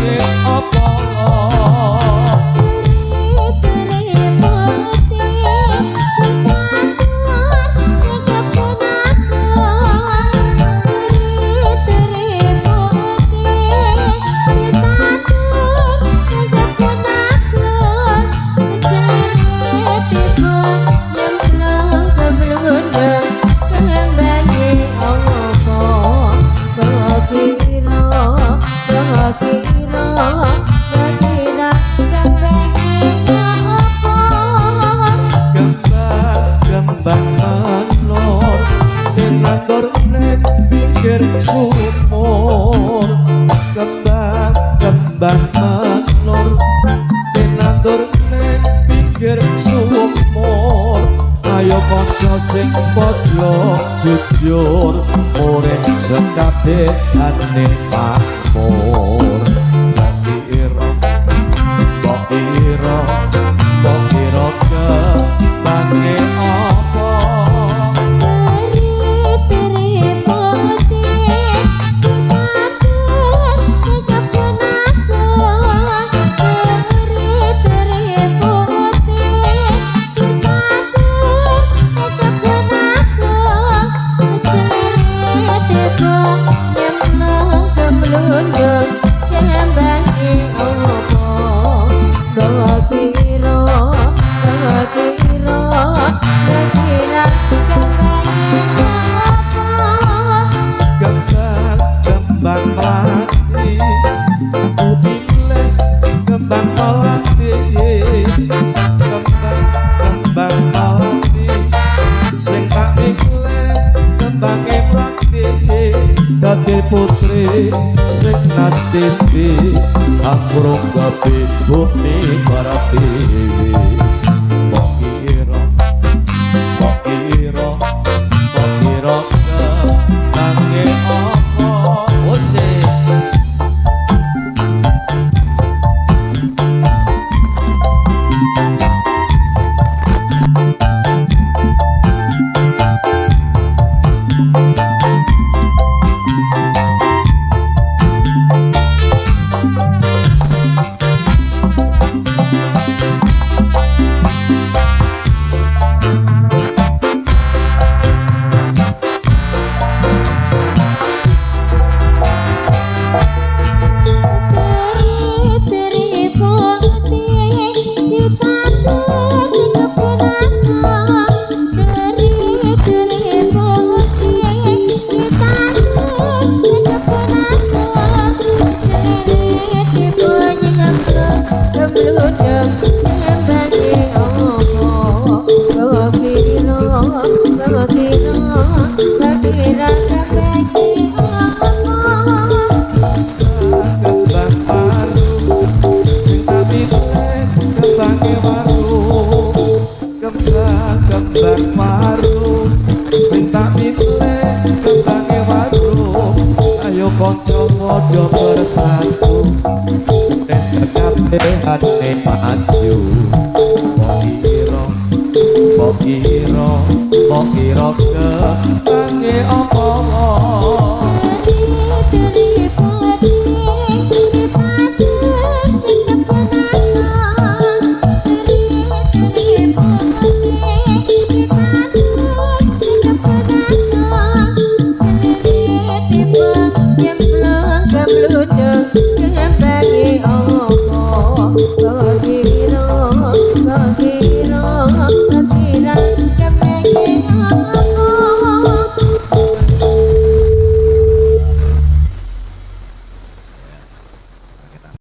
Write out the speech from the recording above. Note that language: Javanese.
Kembange apa? Sumur kembang kembang menur tinandur ning pinggir sumur. Ayo kanca sing padha jujur urip sekabehane makmur. Mbok ira mbok ira kembange apa? Dadi putri sing nastiti aku gawe bumi Pratiwi. Mbok ira mbok ira mbok ira kembange apa? Ose kembang waru sing tak pilih kembange waru. Ayo kanca padha bersatu tes kabehane maju. Mbok ira mbok ira mbok ira kembange apa? Kembange apa? Mbok ira mbok